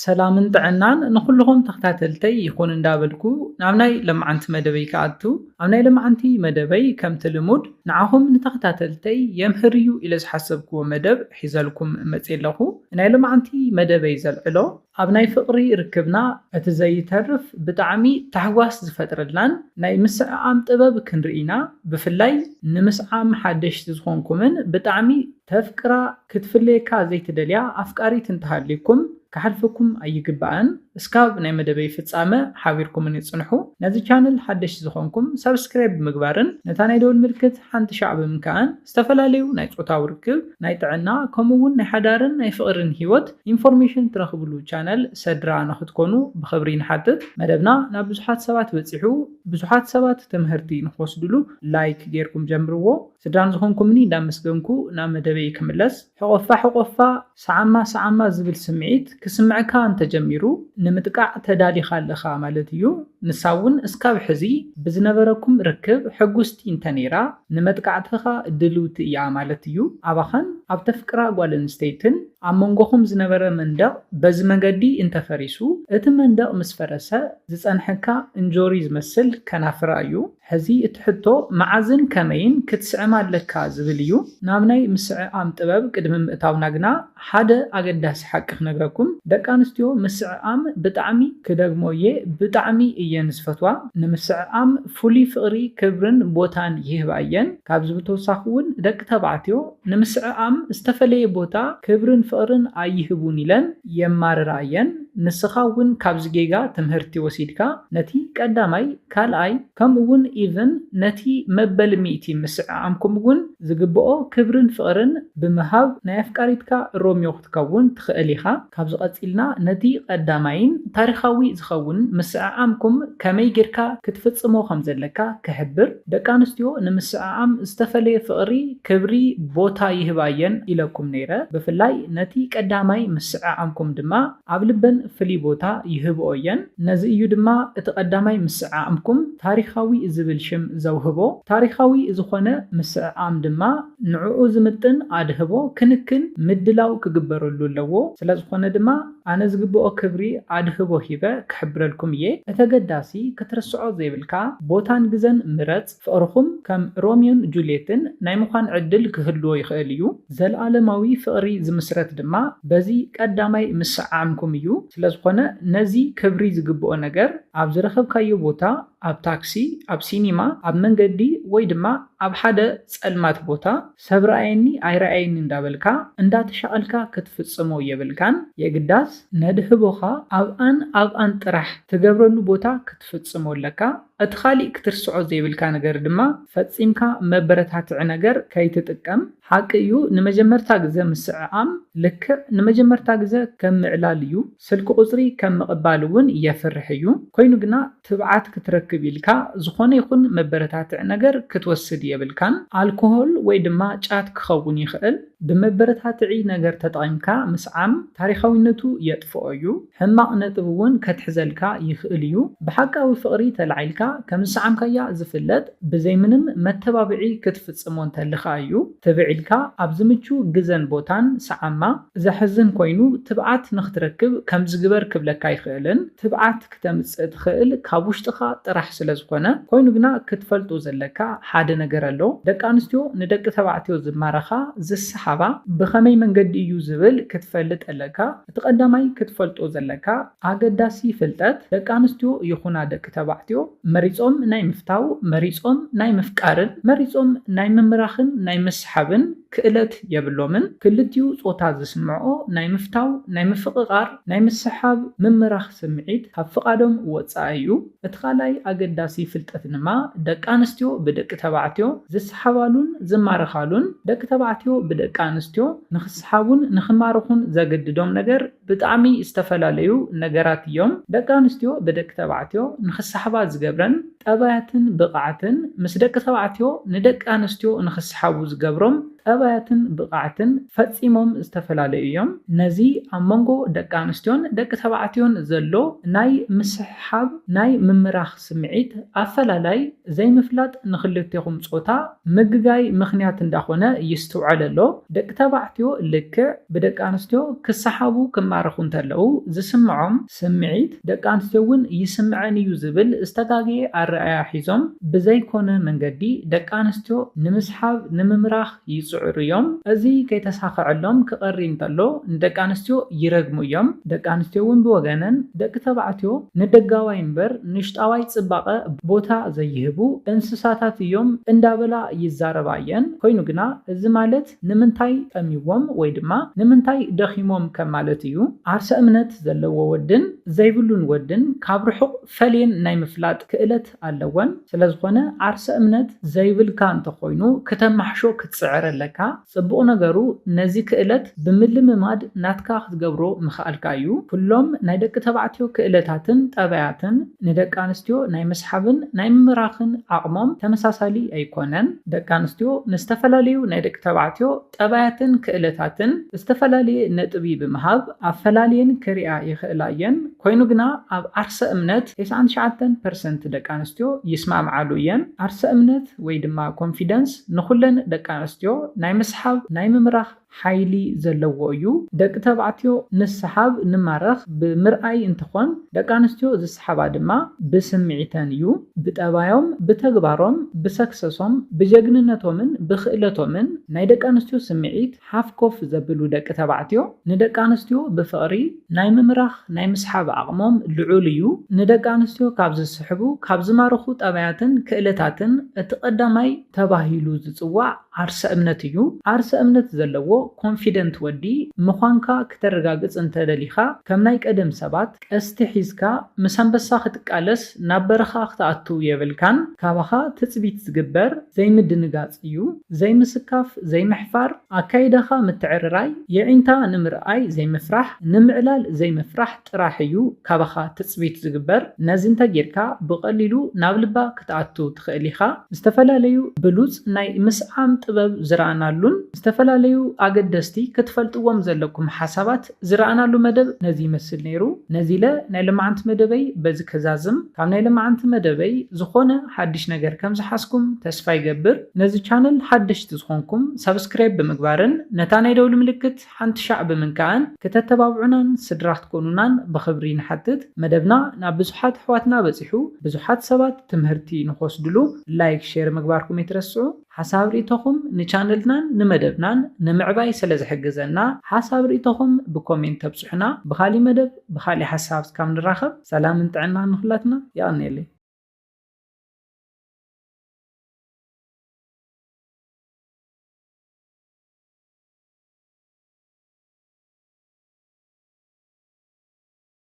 ሰላምን ጥዕናን ንኹልኹም ተኸታተልተይ ይኹን እንዳበልኩ ናብ ናይ ለማዓንቲ መደበይ ክኣቱ። ኣብ ናይ ለማዓንቲ መደበይ ከምቲ ልሙድ ንዓኹም ንተኸታተልተይ የምህር እዩ ኢለ ዝሓሰብክዎ መደብ ሒዘልኩም መፅየ ኣለኹ። ናይ ለማዓንቲ መደበይ ዘልዕሎ ኣብ ናይ ፍቕሪ ርክብና እቲ ዘይተርፍ ብጣዕሚ ታሕጓስ ዝፈጥረልናን ናይ ምስዕዓም ጥበብ ክንርኢ ኢና። ብፍላይ ንምስዓም ሓደሽቲ ዝኾንኩምን ብጣዕሚ ተፍቅራ ክትፍለየካ ዘይትደልያ ኣፍቃሪት እንተሃልይኩም ክሓልፈኩም ኣይግባእን። እስካብ ናይ መደበይ ፍጻመ ሓቢርኩምኒ ጽንሑ። ነዚ ቻነል ሓደሽቲ ዝኾንኩም ሳብስክራይብ ብምግባርን ነታ ናይ ደወል ምልክት ሓንቲ ሻዕ ብምንካእን ዝተፈላለዩ ናይ ጾታዊ ርክብ፣ ናይ ጥዕና ከምኡ እውን ናይ ሓዳርን ናይ ፍቕርን ህይወት ኢንፎርሜሽን ትረኽብሉ ቻነል ሰድራ ንኽትኮኑ ብኽብሪ ንሓትት። መደብና ናብ ብዙሓት ሰባት በጺሑ ብዙሓት ሰባት ትምህርቲ ንኽወስድሉ ላይክ ጌርኩም ጀምርዎ። ስድራን ዝኾንኩምኒ እንዳመስገንኩ ናብ መደበይ ክምለስ። ሕቆፋ ሕቆፋ ሰዓማ ሰዓማ ዝብል ስምዒት ክስምዕካ እንተጀሚሩ ንምጥቃዕ ተዳሊኻ ኣለኻ ማለት እዩ። ንሳ እውን እስካብ ሕዚ ብዝነበረኩም ርክብ ሕጉስቲ እንተነይራ ንመጥቃዕትኻ ድልውቲ እያ ማለት እዩ። ኣባኻን ኣብ ተፍቅራ ጓል ኣንስተይትን ኣብ መንጎኹም ዝነበረ መንደቕ በዚ መገዲ እንተፈሪሱ እቲ መንደቕ ምስ ፈረሰ ዝጸንሐካ እንጆሪ ዝመስል ከናፍራ እዩ። ሕዚ እቲ ሕቶ መዓዝን ከመይን ክትስዕም ኣለካ ዝብል እዩ። ናብ ናይ ምስዕዓም ጥበብ ቅድሚ ምእታውና ግና ሓደ ኣገዳሲ ሓቂ ክነግረኩም። ደቂ ኣንስትዮ ምስዕዓም ብጣዕሚ ክደግሞ እየ ብጣዕሚ እየን ዝፈትዋ። ንምስዕዓም ፍሉይ ፍቕሪ ክብርን ቦታን ይህባ እየን። ካብዚ ብተወሳኺ እውን ደቂ ተባዕትዮ ንምስዕዓም ዝተፈለየ ቦታ ክብርን ፍቕርን ኣይህቡን ኢለን የማርራ እየን። ንስኻ እውን ካብዚ ጌጋ ትምህርቲ ወሲድካ ነቲ ቀዳማይ ካልኣይ ከምኡ እውን ኢቭን ነቲ መበል ሚእቲ ምስዕዓምኩም እውን ዝግብኦ ክብርን ፍቕርን ብምሃብ ናይ ኣፍቃሪትካ ሮሚዮ ክትከውን ትኽእል ኢኻ። ካብዚ ቀፂልና ነቲ ቀዳማይን ታሪኻዊ ዝኸውን ምስዕዓምኩም ከመይ ጌርካ ክትፍጽሞ ከም ዘለካ ክሕብር። ደቂ ኣንስትዮ ንምስዕዓም ዝተፈለየ ፍቕሪ፣ ክብሪ፣ ቦታ ይህባ እየን ኢለኩም ነይረ። ብፍላይ ነቲ ቀዳማይ ምስዕዓምኩም ድማ ኣብ ልበን ፍሉይ ቦታ ይህብኦ እየን። ነዚ እዩ ድማ እቲ ቀዳማይ ምስዕዓምኩም ታሪኻዊ ዝብል ሽም ዘውህቦ። ታሪኻዊ ዝኾነ ምስዕዓም ድማ ንዕኡ ዝምጥን ኣድህቦ ክንክን ምድላው ክግበረሉ ኣለዎ። ስለዝኾነ ድማ ኣነ ዝግብኦ ክብሪ ኣድህቦ ሂበ ክሕብረልኩም እየ። እቲ ኣገዳሲ ክትርስዖ ዘይብልካ ቦታን ግዘን ምረጽ። ፍቕርኹም ከም ሮሚዮን ጁልየትን ናይ ምዃን ዕድል ክህልዎ ይኽእል እዩ። ዘለኣለማዊ ፍቕሪ ዝምስረት ድማ በዚ ቀዳማይ ምስዕዓምኩም እዩ። ስለዝኾነ ነዚ ክብሪ ዝግብኦ ነገር ኣብ ዝረኸብካዮ ቦታ፣ ኣብ ታክሲ፣ ኣብ ሲኒማ፣ ኣብ መንገዲ ወይ ድማ ኣብ ሓደ ጸልማት ቦታ ሰብ ረኣየኒ ኣይረኣየኒ እንዳበልካ እንዳተሻቐልካ ክትፍጽሞ የብልካን። የግዳስ ነድህቦኻ ኣብኣን ኣብኣን ጥራሕ ትገብረሉ ቦታ ክትፍጽሞ ኣለካ። እቲ ካሊእ ክትርስዖ ዘይብልካ ነገር ድማ ፈጺምካ መበረታትዒ ነገር ከይትጥቀም። ሓቂ እዩ፣ ንመጀመርታ ግዘ ምስዕዓም ልክዕ ንመጀመርታ ግዘ ከም ምዕላል እዩ። ስልኪ ቁጽሪ ከም ምቕባል እውን የፍርሕ እዩ። ኮይኑ ግና ትብዓት ክትረክብ ኢልካ ዝኾነ ይኹን መበረታትዒ ነገር ክትወስድ የብልካን። ኣልኮሆል ወይ ድማ ጫት ክኸውን ይኽእል። ብመበረታትዒ ነገር ተጠቒምካ ምስዓም ታሪኻዊነቱ የጥፍኦ እዩ። ሕማቕ ነጥቢ እውን ከትሕዘልካ ይኽእል እዩ። ብሓቃዊ ፍቕሪ ተላዒልካ ከም ዝሰዓምካያ ዝፍለጥ ብዘይ ምንም መተባብዒ ክትፍጽሞ እንተልኻ እዩ። ትብዕ ኢልካ ኣብ ዝምቹ ግዘን ቦታን ሰዓማ። ዘሕዝን ኮይኑ ትብዓት ንኽትረክብ ከምዚ ግበር ክብለካ ኣይኽእልን። ትብዓት ክተምጽእ ትኽእል ካብ ውሽጥኻ ጥራሕ ስለ ዝኾነ፣ ኮይኑ ግና ክትፈልጦ ዘለካ ሓደ ነገር ኣሎ። ደቂ ኣንስትዮ ንደቂ ተባዕትዮ ዝማረኻ፣ ዝሰሓባ ብኸመይ መንገዲ እዩ ዝብል ክትፈልጥ ኣለካ። እቲ ቀዳማይ ክትፈልጦ ዘለካ ኣገዳሲ ፍልጠት፣ ደቂ ኣንስትዮ ይኹና ደቂ ተባዕትዮ መሪጾም ናይ ምፍታው፣ መሪጾም ናይ ምፍቃርን፣ መሪጾም ናይ ምምራኽን ናይ ምስሓብን ክእለት የብሎምን። ክልቲኡ ጾታ ዝስምዖ ናይ ምፍታው፣ ናይ ምፍቕቓር፣ ናይ ምስሓብ፣ ምምራኽ ስምዒት ካብ ፍቓዶም ወጻኢ እዩ። እቲ ካልኣይ ኣገዳሲ ፍልጠት ድማ ደቂ ኣንስትዮ ብደቂ ተባዕትዮ ዝሰሓባሉን ዝማረኻሉን፣ ደቂ ተባዕትዮ ብደቂ ኣንስትዮ ንኽስሓቡን ንኽማርኹን ዘገድዶም ነገር ብጣዕሚ ዝተፈላለዩ ነገራት እዮም። ደቂ ኣንስትዮ ብደቂ ተባዕትዮ ንኽሰሓባ ዝገብረን ጠባያትን ብቕዓትን ምስ ደቂ ተባዕትዮ ንደቂ ኣንስትዮ ንኽሰሓቡ ዝገብሮም ጠባያትን ብቕዓትን ፈጺሞም ዝተፈላለዩ እዮም። ነዚ ኣብ መንጎ ደቂ ኣንስትዮን ደቂ ተባዕትዮን ዘሎ ናይ ምስሕሓብ፣ ናይ ምምራኽ ስምዒት ኣፈላላይ ዘይምፍላጥ ንኽልቴኹም ጾታ ምግጋይ ምኽንያት እንዳኾነ ይስትውዓል ኣሎ። ደቂ ተባዕትዮ ልክዕ ብደቂ ኣንስትዮ ክሰሓቡ ክማ ክባርኹ እንተለዉ ዝስምዖም ስምዒት ደቂ ኣንስትዮ እውን ይስምዐን እዩ ዝብል ዝተጋገየ ኣረኣያ ሒዞም ብዘይኮነ መንገዲ ደቂ ኣንስትዮ ንምስሓብ ንምምራኽ ይጽዕሩ እዮም። እዚ ከይተሳኸዐሎም ክቐሪ እንተሎ ንደቂ ኣንስትዮ ይረግሙ እዮም። ደቂ ኣንስትዮ እውን ብወገነን ደቂ ተባዕትዮ ንደጋዋይ እምበር ንውሽጣዋይ ጽባቐ ቦታ ዘይህቡ እንስሳታት እዮም እንዳበላ ይዛረባ እየን። ኮይኑ ግና እዚ ማለት ንምንታይ ጠምይዎም ወይ ድማ ንምንታይ ደኺሞም ከም ማለት እዩ። ዓርሰ እምነት ዘለዎ ወድን ዘይብሉን ወድን ካብ ርሑቕ ፈልየን ናይ ምፍላጥ ክእለት ኣለወን። ስለዝኾነ ዓርሰ እምነት ዘይብልካ እንተኾይኑ ክተማሕሾ ክትጽዕር ኣለካ። ጽቡቕ ነገሩ ነዚ ክእለት ብምልምማድ ናትካ ክትገብሮ ምኽኣልካ እዩ። ኩሎም ናይ ደቂ ተባዕትዮ ክእለታትን ጠባያትን ንደቂ ኣንስትዮ ናይ ምስሓብን ናይ ምምራኽን ዓቕሞም ተመሳሳሊ ኣይኮነን። ደቂ ኣንስትዮ ንዝተፈላለዩ ናይ ደቂ ተባዕትዮ ጠባያትን ክእለታትን ዝተፈላለየ ነጥቢ ብምሃብ ኣፈላልየን ክሪኣ ይኽእላ እየን። ኮይኑ ግና ኣብ ዓርሰ እምነት ተስዓን ትሽዓተን ፐርሰንት ደቂ ኣንስትዮ ይስማምዓሉ እየን። ዓርሰ እምነት ወይ ድማ ኮንፊደንስ ንኹለን ደቂ ኣንስትዮ ናይ ምስሓብ ናይ ምምራኽ ሓይሊ ዘለዎ እዩ። ደቂ ተባዕትዮ ንስሓብ ንማረኽ ብምርኣይ እንትኾን ደቂ ኣንስትዮ ዝስሓባ ድማ ብስምዒተን እዩ። ብጠባዮም፣ ብተግባሮም፣ ብሰክሰሶም፣ ብጀግንነቶምን ብኽእለቶምን ናይ ደቂ ኣንስትዮ ስምዒት ሓፍ ኮፍ ዘብሉ ደቂ ተባዕትዮ ንደቂ ኣንስትዮ ብፍቕሪ ናይ ምምራኽ ናይ ምስሓብ ዓቕሞም ልዑል እዩ። ንደቂ ኣንስትዮ ካብ ዝስሕቡ ካብ ዝማርኹ ጠባያትን ክእለታትን እቲ ቀዳማይ ተባሂሉ ዝጽዋዕ ዓርሰ እምነት እዩ። ዓርሰ እምነት ዘለዎ ኮንፊደንት ወዲ ምዃንካ ክተረጋግጽ እንተደሊኻ ከም ናይ ቀደም ሰባት ቀስቲ ሒዝካ ምስ ኣንበሳ ክትቃለስ ናብ በረኻ ክትኣቱ የብልካን። ካባኻ ትጽቢት ዝግበር ዘይምድንጋጽ እዩ። ዘይምስካፍ፣ ዘይምሕፋር፣ ኣካይዳኻ ምትዕርራይ፣ የዒንታ ንምርኣይ ዘይምፍራሕ፣ ንምዕላል ዘይምፍራሕ ጥራሕ እዩ ካባኻ ትጽቢት ዝግበር። ነዚ እንተጌርካ ብቐሊሉ ናብ ልባ ክትኣቱ ትኽእል ኢኻ። ዝተፈላለዩ ብሉጽ ናይ ምስዓም ጥበብ ዝረኣናሉን ዝተፈላለዩ ኣገደስቲ ክትፈልጥዎም ዘለኩም ሓሳባት ዝረኣናሉ መደብ ነዚ ይመስል ነይሩ። ነዚ ኢለ ናይ ልምዓንቲ መደበይ በዚ ከዛዝም። ካብ ናይ ልምዓንቲ መደበይ ዝኾነ ሓድሽ ነገር ከም ዝሓዝኩም ተስፋ ይገብር። ነዚ ቻነል ሓደሽቲ ዝኾንኩም ሳብስክራይብ ብምግባርን ነታ ናይ ደውሊ ምልክት ሓንቲ ሻዕ ብምንካእን ክተተባብዑናን ስድራ ክትኮኑናን ብኽብሪ ንሓትት። መደብና ናብ ብዙሓት ኣሕዋትና በጺሑ ብዙሓት ሰባት ትምህርቲ ንክወስድሉ ላይክ፣ ሼር ምግባርኩም ኣይትረስዑ። ሓሳብ ርእይቶኹም ንቻነልናን ንመደብናን ንምዕባይ ስለ ዝሕግዘና ሓሳብ ርእይቶኹም ብኮሜንት ተብጽሑና። ብኻሊእ መደብ ብኻሊእ ሓሳብ እስካብ ንራኸብ ሰላምን ጥዕናን ንኹላትና። የቐንየለይ።